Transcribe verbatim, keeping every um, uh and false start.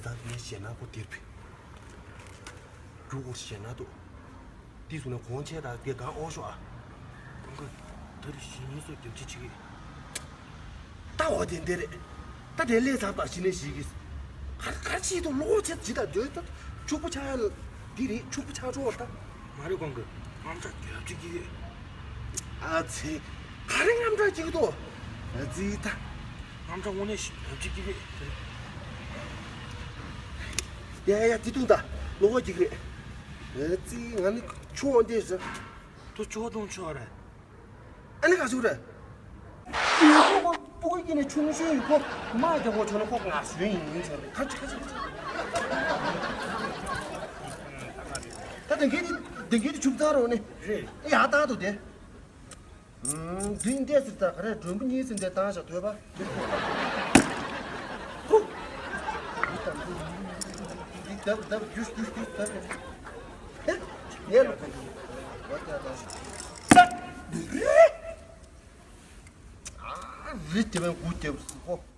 ད་ངས་ཞེད་སྣང་ཁོ་དེར་བུད། རྒྱུ་སྐོར་ཞེད་སྣང་འདུག་དེ་སོང་ན་གོང་ཆེ་དང་དེ་གང་ཨོ་ཤོག་ཨ། ཀོང་ཀོ། ད་རེས་གཞིས་ཉིན་སོགས་རྒྱབ་ཅི་བྱེད་ཀྱི། ད་འོ་དེ་འདི་རེད། ད་དེ་ལས་ཚབ་དང་གཞི་ནས་ཞིག་གིས། གར་གར་ཅིག་ཏུ་ལོག་བྱེད་ཇི་ལྟར་འདོད་ད། ཕྱུག་པོ་ཆགས་ཡ་ལ། འདི་རེད་ཕྱུག་པོ་ཆགས་འགྲོ་བ་ད། མ་རེད་ཀོང་ཀོ། དངངས་སྐྲག་རྒྱབ་ཅི་གི་རེད། ཨ་ཙི། ག་རེ་དངངས་སྐྲག་ཅིག་ཏུ། ཨ་ཙི་ད། དངངས་སྐྲག་དངོས་གནས་ཞིག་རྒྱབ་ཅི་གི་རེད། ཡ་ཡ་དེ་དུང་ད། ལོག་བ་ཅིག་རེད། ཨ་ཙི་ང་ནི་ཆུ་འོང་དེ་ཟེར། དུ་ཆུ་བ་དུང་ཆུ་བ་རེད། ཨ་ནི་ག་ཟུག་རེད། ཡུལ་ཁོ་ཁོ་སྤུ་གུ་སྐྱེས་ནས་ཆུང་ཤོས་ཡིན་ཁོ། མ་རྒྱག་གོ་ཆོ་ན་ཁོ་ང་ཟོས་ཡིན་ཡིན་ཟེར་རེད། ཁ་ཅིག་ཁ་ཅིག་ད་དེང་གི་དེང་གི་ཆུ་བཙག་རོགས་ནི། རེད། ཡ་ད་དུ་དེ། འདི་འདྲས་ཟེར་ད་ག་རེ་མགྲོན་པོ་གཉིས་ཟིན་ཏེ་བཏང་བཞག་ཐོས་པ། ཧུ། འདི་དང་འདི་འདི་དང་རྒྱུ་རྒྱུ་རྒྱུ་ད་རེད། ངས་ལོ་ཁ་ཡིན། བ་ཀྱ་ད། ས། ཨ་རི་དེ་བས་དགུ་དེ་ཧོ།